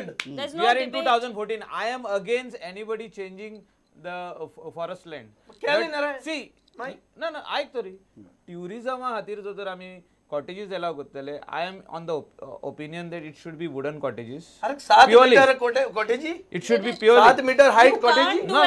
2014. We are in 2014. I am against anybody changing the forest land. See, ना ना आयक तरी ट्युरिजमा खातीर जर आमी कॉटेजीस अलाव करतले, I am on the opinion that it should be wooden cottages. 7 metre Coetzee, it should be pure 7 metre height cottage. No,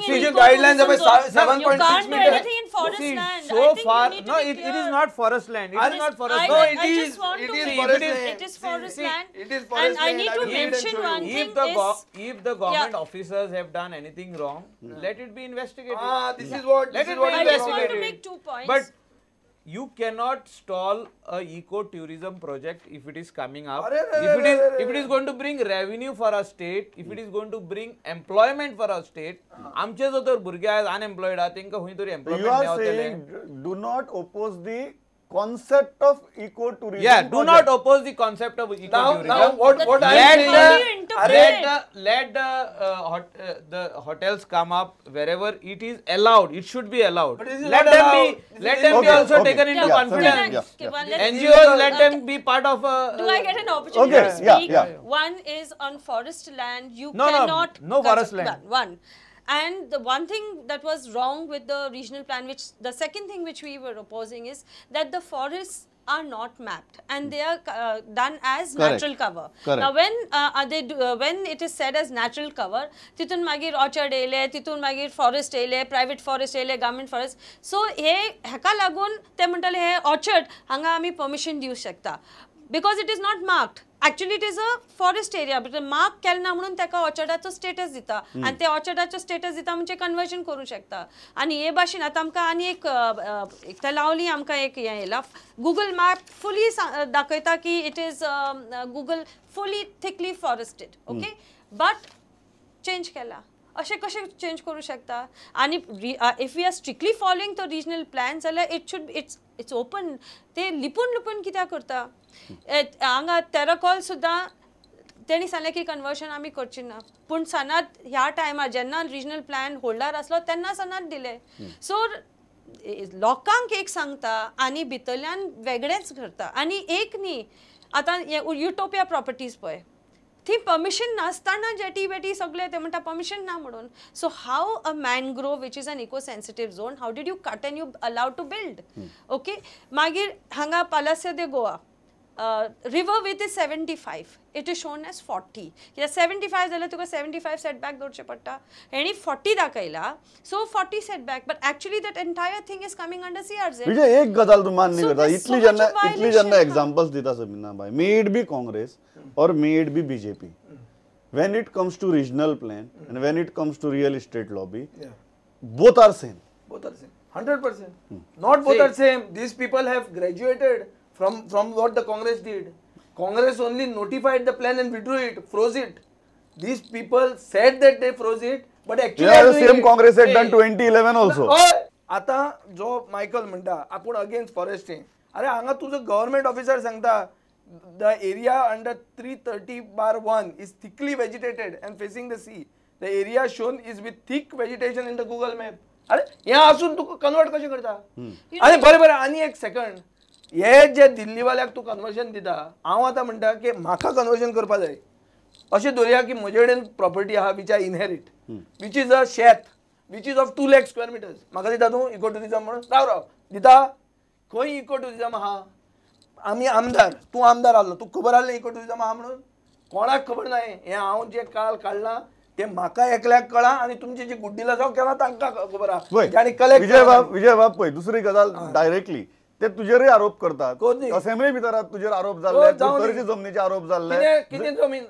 तुझे guidelines आहे 7.6 metre. So far no, it is not forest land. It is not forest. No, it is, it is forest land. It is forest land. It is forest land. I need to mention one thing. If the government officers have done anything wrong, let it be investigated. Ah, this is what, let it be I just want to make 2 points. But you cannot stall a eco-tourism project if it is coming up. If it is going to bring revenue for our state, if it is going to bring employment for our state, आमचे जो तर भुरगे आज unemployed आहा तेंका खंय तरी employment You are मेवतले. saying do not oppose the concept of eco-tourism. Yeah, do not oppose the concept of eco-tourism. Now what I am saying, let the hotels come up wherever it is allowed. It should be allowed. But it is let not them allowed. be let them be also okay. taken into confidence. Yeah. NGOs, let them be part of. Do I get an opportunity to speak? Yeah. One is on forest land. You cannot. No forest land. One. And the one thing that was wrong with the regional plan, which the second thing which we were opposing, is that the forests are not mapped and they are done as natural cover. Correct. Now when when it is said as natural cover, titun magir orchard ele, titun magir forest ele, private forest ele, government forest. So he heka lagun te mantale he orchard hanga ami permission diu shakta because it is not marked. Actually it is a forest area, but mark केल ना म्हणून ताका ऑर्चर्डाचो status दिता आनी ते ऑर्चर्डाचो status दिता म्हणजे conversion करूं शकता. आनी हे भाशेन आतां आमकां आनी एक लावली आमकां एक हें येयला, गुगल मॅप फुली दाखयता की it is Google fully thickly forested, okay, but change केला. अशें कशें चेंज करूं शकता? आनी if we are strictly following तो रिजनल प्लॅन जाल्यार it should it's open. ते लिपून लिपून कित्याक करता? हांगा तेराकॉल सुद्दां तेणी सांगलें की कन्वर्शन आमी करची ना, पूण सनात ह्या टायमार जेन्ना रिजनल प्लॅन होल्डार आसलो तेन्ना सनात दिले. सो लोकांक एक सांगता आनी भितरल्यान वेगळेंच करता. आनी एक न्ही, आतां युटोपिया प्रॉपर्टीज पळय, थी परमिशन नासतना जेटी बेटी सगळे ते म्हणटा परमिशन ना म्हणून. So how a mangrove which is an eco sensitive zone, how did you cut and you allowed to build? Okay, मागीर हांगा Palacio de Goa river width is 75, it is shown as 40. कित्याक 75 जाल्यार तुका 75 setback दवरचें पडटा, हेणी 40 दाखयला, so 40 setback, but actually that entire thing is coming under CRZ. Vijay, एक गजाल तूं मान्य करता, इतली जेन्ना एग्जाम्पल्स दिता सबिना बाय, may it be Congress or may it be BJP, when it comes to regional plan and when it comes to real estate lobby, both are same. Both are same, 100%. Not both are same. These people have graduated from what the Congress did. Congress only notified the plan and withdrew it, froze it. These people said that they froze it, but actually yeah, the same Congress had done 2011 also. आता जो Michael म्हणता आपूण against foresting, अरे हांगा तुजो government officer सांगता the area under 330/1 is thickly vegetated and facing the sea. The area shown is with thick vegetation in the Google map. अरे हें आसून तुका कन्वर्ट कशें करता? आनी बरें बरें, आनी एक सेकंड, हे जे दिल्लीवाल्याक तूं कन्वर्जन दिता, हांव आतां म्हणटा की म्हाका कन्वर्जन करपा जाय, अशें धरया की म्हजे कडेन प्रॉपर्टी आहा which I inherit, which is a शेत, which is of 2 lakh square meters, म्हाका दिता तूं इको ट्युरिजम म्हणून? राव राव दिता खंय इको ट्युरिजम आहा? आमी आमदार, तूं आमदार आहलो, तुका खबर आहलें इको ट्युरिजम आहा म्हणून? कोणाक खबर ना. हें हांव जें काल काडलां तें म्हाका एकल्याक कळ्ळां आनी तुमची जी गुड्डीला जावं केला तांकां खबर आहा. आनी कलेक्ट विजय बाब पळय, दुसरी गजाल डायरेक्टली ते तुजेरय आरोप करतात, असेंब्ली भितर तुजेर आरोप जाल्ले, कुडतरीचे जमनीचे आरोप जाल्ले. कितें जमीन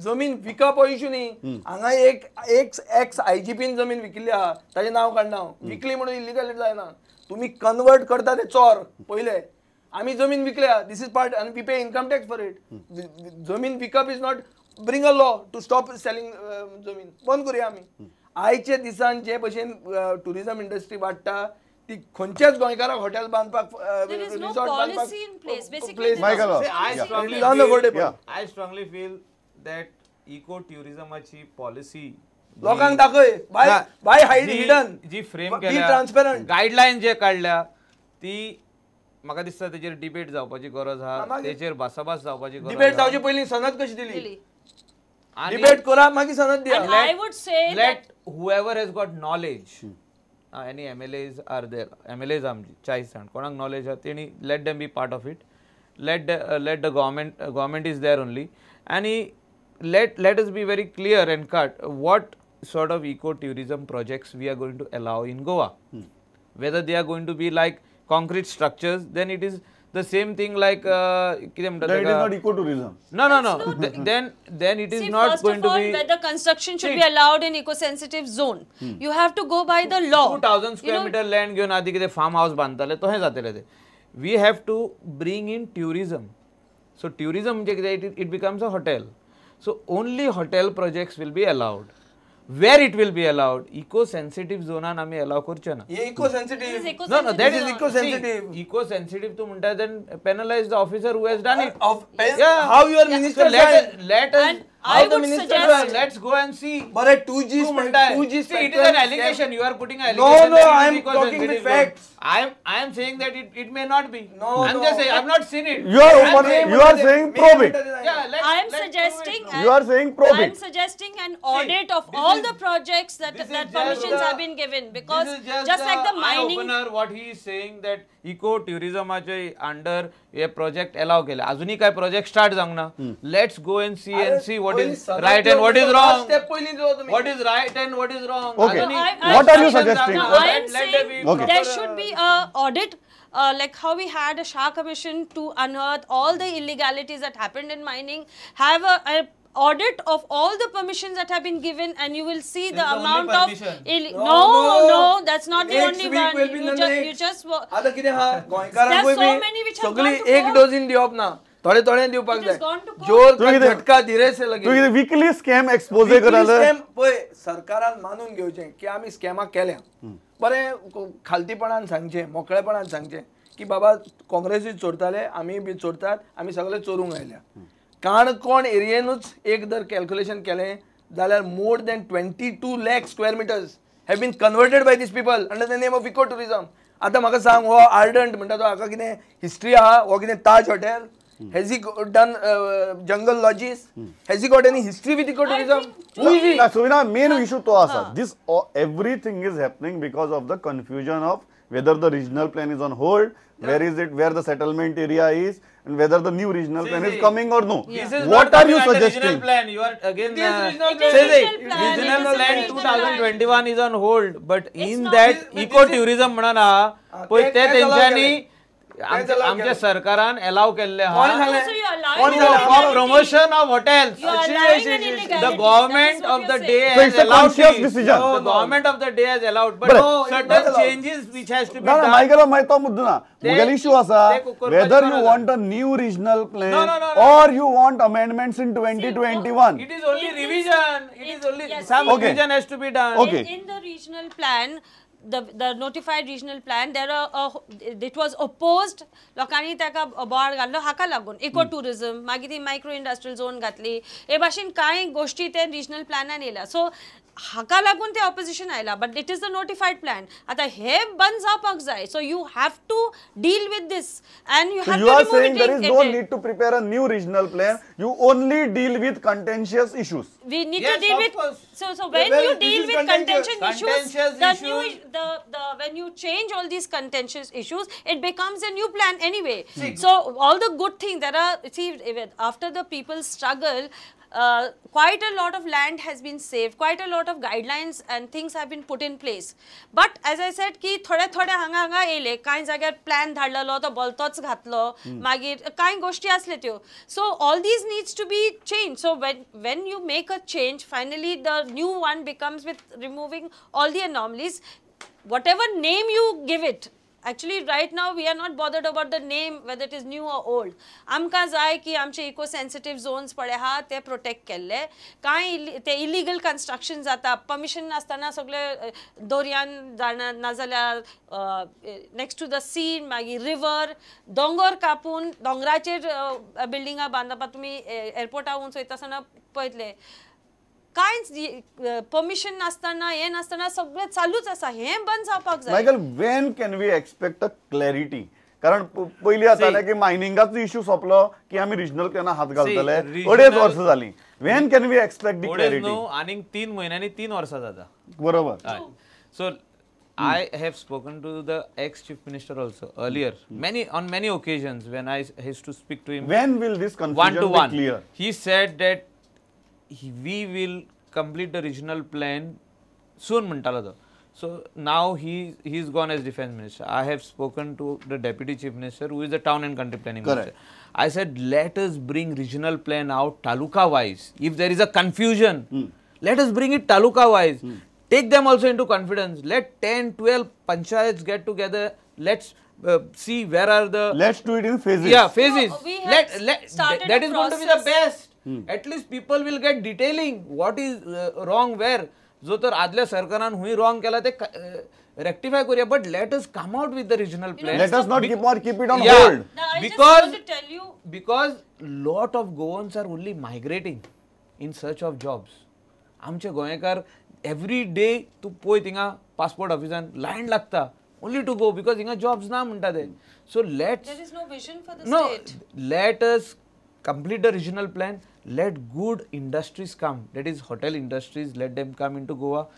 जमीन विकप हो इशू न्ही, हांगा एक एक्स आयजीपीन जमीन विकिल्ली आहा, ताजें नांव काडना हांव, विकली म्हणून इलिगल जायना, तुमी कन्वर्ट करता ते चोर. पयले आमी जमीन विकल्या, this is part, आनी we pay income tax for it. जमीन विकप is not bring a law to stop selling जमीन बंद करुया आमी. आयचे दिसान जे भशेन ट्युरिजम इंडस्ट्री वाडटा ती खंयच्याच गोंयकाराक हॉटेल बांदपाक, रिसॉर्ट बांदपाक. I strongly feel that eco ट्युरिजमाची policy लोकांक दाखय, बाय हायड हिडन जी फ्रेम केल्या, ट्रान्सपरंट गायडलायन जे काडल्या ती म्हाका दिसता तेजेर डिबेट जावपाची गरज आहा, तेजेर भासाभास जावपाची गरज. डिबेट जावचे पयलीं सनद कशी दिली? डिबेट करा मागीर सनद दिया. I would say let whoever has got knowledge, any MLAs are there, MLAs आमची 40 जाण कोणाक नॉलेज आहा तेणी let them be part of it. Let the government is there only. आनी let us be very clear and cut what sort of eco tourism projects we are going to allow in Goa. Whether they are going to be like concrete structures, then it is the same thing like it is not eco tourism. No, no, no. Then it is not going to be. Whether construction should be allowed in eco sensitive zone, you have to go by the law. 2000 square meter land घेवन आदी कितें farm house बांदताले तशें जातलें ते. We have to bring in tourism. So tourism म्हणजे कितें, it becomes a hotel. So only hotel projects will be allowed. Where it will be allowed, eco sensitive झोनान आमी allow करचे ना. Eco sensitive. No, no, that is eco sensitive. Eco sensitive तू म्हणटा then penalize the officer who has done it. How your minister let us I would suggest let's go and see. But 2G 2G see, it is an allegation. You are putting an allegation. No, no, I am talking with facts. I am saying that it may not be. No, I'm just saying I have not seen it. You are open, you are saying probe it. Yeah, I am suggesting. You are saying probe it. I am suggesting an audit of all the projects that permissions have been given, because just like the mining opener, what he is saying that eco tourism under a project allow केले, अजूनही काय project start जावंक ना. Let's go and see and see what is right and what is wrong. What is right and what is wrong. Okay. What are you suggesting? No, I am saying there should be a audit, like how we had a Shah Commission to unearth all the illegalities that happened in mining. Have a audit of all the permissions that have been given, and you will see the amount of no, that's not the only one. You just आता कितें हा गोंयकारांकूय बी सगळी एक dozen दिवप ना, थोडे थोडे दिवपाक जाय. जोर झटका धीरे से लगे. तू वीकली स्कॅम एक्सपोज करायला पळय, सरकारान मानून घेवचें की आमी स्कॅमा केल्या. बरें खालतीपणान सांगचें, मोकळेपणान सांगचें की बाबा काँग्रेसूय चोरताले, आमी बी चोरतात, आमी सगळे चोरूंक आयल्या. काणकोण एरियेनूच एक जर कॅल्क्युलेशन केलें जाल्यार more than 22 lakh square meters have been converted by these people under the name of eco tourism. आतां म्हाका सांग, हो आर्डंट म्हणटा तो हाका कितें हिस्ट्री आहा? हो कितें Taj hotel? Has he done jungle lodges? Has he got any history with eco tourism? Who is he? Suvina, main issue तो आसा, this everything is happening because of the confusion of whether the regional plan is on hold, where is it, where the settlement area is, and whether the new regional plan is coming or no. What are you suggesting? Regional plan, you are again regional plan 2021 is on hold, but in that eco tourism म्हणून आहा पळय ते तेंच्यांनी आमच्या सरकारान allow केल्ले आहा for promotion of hotels. The government of the day has allowed decision. The government of the day has allowed, but certain changes which has to be done. Michael, मागीर तो मुद्दो ना, मुगेलो इश्यू आसा whether you want a new regional plan or you want amendments in 2021. It is only revision. It is only some revision has to be done. In the regional plan, the notified regional plan, there are it was opposed. लोकांनी ताका बोवाळ घाल्लो हाका लागून eco tourism, मागीर ती micro industrial zone घातली, हे भाशेन कांय गोष्टी ते रिजनल प्लॅनान येयल्या. सो हाका लागून ते ऑपोजिशन आयला, but it is the notified plan. आतां हे बंद जावपाक जाय. So you have to deal with this and you have to remove it. There is no need to prepare a new regional plan. You only deal with contentious issues. We need to deal with, so when you deal with contentious issues, the new the when you change all these contentious issues, it becomes a new plan anyway. So all the good things there are, see, after the people's struggle, quite a lot of land has been saved, quite a lot of guidelines and things have been put in place. But as I said की थोडे थोडे हांगा हांगा येयले, कांय जाग्यार plan धाडलेलो तो बोलतोच घातलो, मागीर कांय गोष्टी आसले त्यो. So all these needs to be change. So when you make a change, finally the new one becomes with removing all the anomalies, whatever name you give it. Actually right now we are not bothered about the name, whether it is new or old. आमकां जाय की आमचे eco sensitive zones पळय आहा ते protect केल्ले, कांय ते इलिगल कन्स्ट्रक्शन जाता परमिशन नासतना सगळे दर्यान जाणा, नाजाल्यार नेक्स्ट टू the सी, मागीर रिवर, दोंगर कापून दोंगराचेर बिल्डिंगां बांदपा. तुमी एअरपोर्टा वचून वयता आसतना पळयतले, कांयच परमिशन नासतना हें नासतना सगळें चालूच आसा. हें बंद जावपाक जाय. Michael, when can we expect a clarity? कारण पयलीं जातालें की मायनिंगाचो इश्यू सोंपलो की आमी रिजनल प्लॅना हात घालतले, 2.5 वर्सां जालीं. When can we expect the clarity? आनीक 3 म्हयन्यांनी 3 वर्सां जाता. बरोबर. So I have spoken to the ex-chief minister also earlier, on many occasions when I used to speak to him. When will this confusion be clear? He said that we will complete the regional plan soon, म्हण्टालो तो. So now he is gone as defense minister. I have spoken to the deputy chief minister, who is the town and country planning minister. I said, let us bring regional plan out taluka wise. If there is a confusion, let us bring it taluka wise. Take them also into confidence. Let 10, 12 panchayats get together. Let's see where are the... Let's do it in phases. Yeah, phases. No, we have that is going to be the best. At least people will get detailing what is wrong where. जो तर आदल्या सरकारान हुंय wrong केला ते rectify करूया, but let us come out with the regional plan. Let us not keep it on hold. Because because lot of Goans are only migrating in search of jobs. आमचे गोंयकार every day तूं पळय थिंगा passport ऑफिसान line लागता only to go because हिंगा jobs ना म्हणटा ते. So let there is no vision for the state. Let us complete the regional plan. Let good industries come, that is hotel industries, let them come into Goa,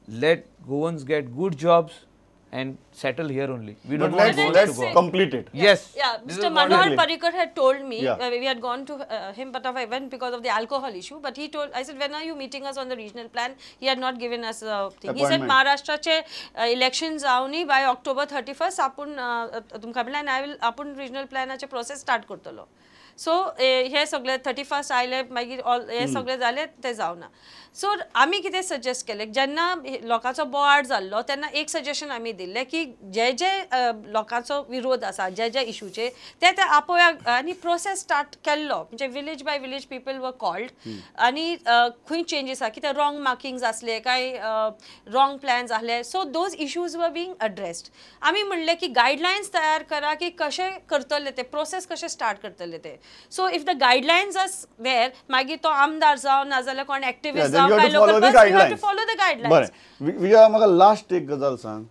let Goans get good jobs and settle here only. We don't want Goans to go. Complete it. Yes. Yeah, Mr. Manohar Parrikar had told me, we had gone to him, but I went because of the alcohol issue, but he told, I said, when are you meeting us on the regional plan? He had not given us a thing. He said, Maharashtra elections avni by October 31st, apun tumka plan, I will, apun regional plan ache process start kartalo. So हे सगळे 31st आयले मागीर all हे सगळे जाले ते जावना. So आमी कितें सजेस्ट केलें, जेन्ना लोकांचो बोवाळ जाल्लो तेन्ना एक सजेशन आमी दिल्लें की जे जे लोकांचो विरोध आसा जे जे इशूचे ते ते आपोवया आनी प्रोसेस स्टार्ट केल्लो. म्हणजे village by village people were called आनी खंय चेंजीस आसा, कितें रॉंग मार्किंग्स आसले कांय रॉंग प्लॅन्स आसले, so those issues were being addressed. आमी म्हणलें की गायडलायन्स तयार करा की कशें करतले ते प्रोसेस कशें स्टार्ट करतले ते. So if the guidelines are there, मागीर तो आमदार जावं नाजाल्यार कोण एक्टिविस्ट जावं काय local person, you have to follow the guidelines. बरें विजया, म्हाका लास्ट एक गजाल सांग,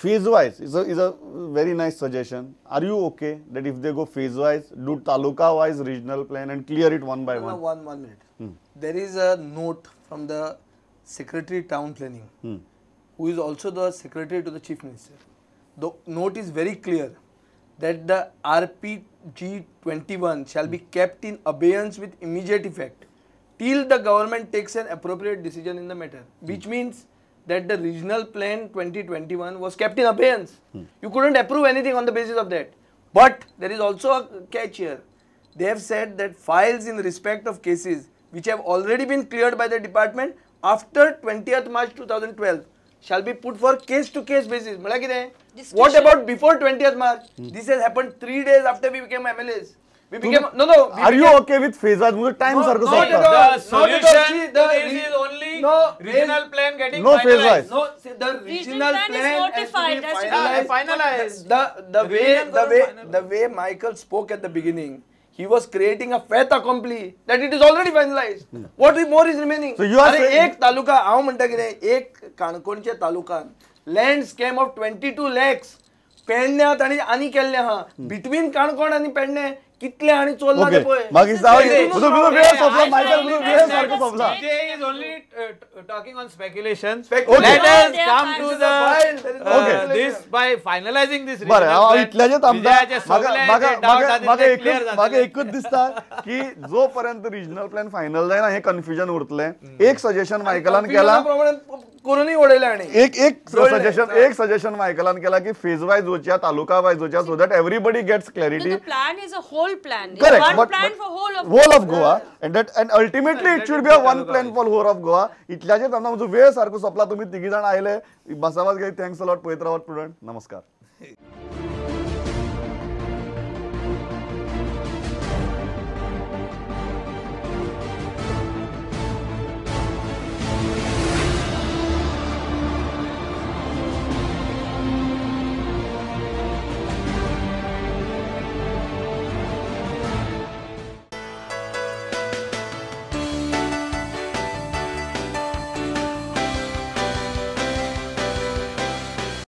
phase wise is a very nice suggestion. Are you okay that if they go phase wise, do taluka wise regional plan and clear it one by one? One minute. There is a note from the secretary town planning, who is also the secretary to the chief minister. The note is very clear that the RPG 21 shall be kept in abeyance with immediate effect till the government takes an appropriate decision in the matter, which means that the regional plan 2021 was kept in abeyance. You couldn't approve anything on the basis of that. But there is also a catch here. They have said that files in respect of cases which have already been cleared by the department after 20th March 2012 shall be put for case to case basis. What about before 20th March? This has happened 3 days after we became MLAs. We became no. Are you okay with phase wise? Time no, sir. Not at all. The solution is only regional plan getting no finalized. Phase wise. No, see, the regional plan is notified. Has to be finalized. The way Michael spoke at the beginning, he was creating a fait accompli that it is already finalized. What more is remaining? So you are saying एक तालुका हांव म्हणटा कितें, एक काणकोणचे तालुकान land scam of 22 lakhs पेडण्यात आनी आनी केल्लें आहा. बिटवीन काणकोण आनी पेडणे कितले आनी चोरला ते पळय. मागीर Vijay is only talking on speculations. Let us come to the this by finalizing this. बरें, हांव इतल्याचेच म्हाका एकूच दिसता की जो पर्यंत रिजनल प्लॅन फायनल जायना हे कन्फ्युजन उरतलें. एक सजेशन मायकलान केला, करूनय उडयलें आनी एक सजेशन मायकलान केला की फेज वायज वचया, तालुका वायज वचया, so that everybody gets clarity. The plan is a whole plan. Correct. One but, plan but for whole of whole of Goa, and that, and ultimately it should be a one plan for whole of Goa. इतल्याचेच आमचो म्हजो वेळ सारको सोंपला. तुमी तिगी जाण आयले बसावास घेत. Thanks a lot. पळयत रावात प्रुडंट. नमस्कार.